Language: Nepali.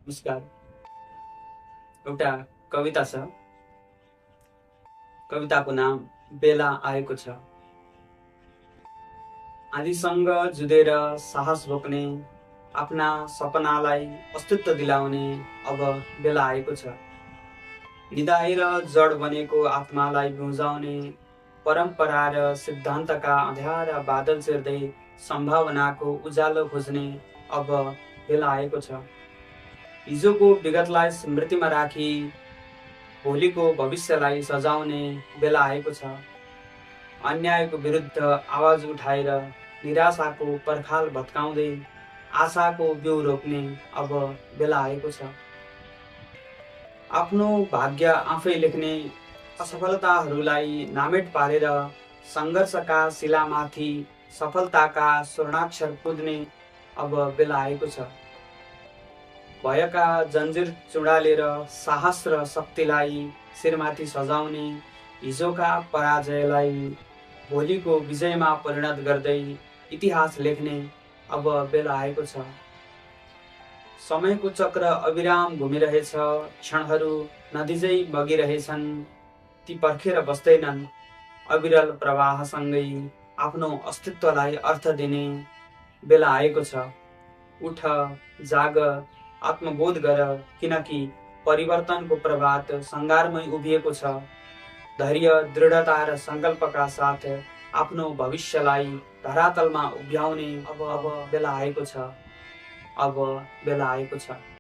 नमस्कार। एउटा कविता छ। कविताको नाम बेला आएको छ। आँधीसँग जुधेर साहस बोक्ने, आफ्ना सपनालाई अस्तित्व दिलाउने अब बेला आएको छ। निदाएर जड बनेको आत्मालाई बुझाउने, परम्परा र सिद्धान्तका अँध्यारा बादल चिर्दै सम्भावनाको उज्यालो खोज्ने अब बेला आएको छ। हिजोको विगतलाई स्मृतिमा राखी भोलिको भविष्यलाई सजाउने बेला आएको छ। अन्यायको विरुद्ध आवाज उठाएर निराशाको पर्खाल भत्काउँदै आशाको बिउ रोप्ने अब बेला आएको छ। आफ्नो भाग्य आफै लेख्ने, असफलताहरूलाई नामेट पारेर सङ्घर्षका शिलामाथि सफलताका स्वर्णाक्षर पुज्ने अब बेला आएको छ। भयका जन्जिर चुडालेर साहस र शक्तिलाई शिरमाथि सजाउने, हिजोका पराजयलाई भोलिको विजयमा परिणत गर्दै इतिहास लेख्ने अब बेला आएको छ। समयको चक्र अविराम घुमिरहेछ, क्षणहरू नदीझै बगिरहेछन्, ती पर्खेर बस्दैनन्। अविरल प्रवाहसँगै आफ्नो अस्तित्वलाई अर्थ दिने बेला आएको छ। उठ, जाग, आत्मबोध गर, किनकि परिवर्तनको प्रभात सङ्घारमै उभिएको छ। धैर्य, दृढता र सङ्कल्पका साथ आफ्नो भविष्यलाई धरातलमा उभ्याउने अब बेला आएको छ। अब बेला आएको छ।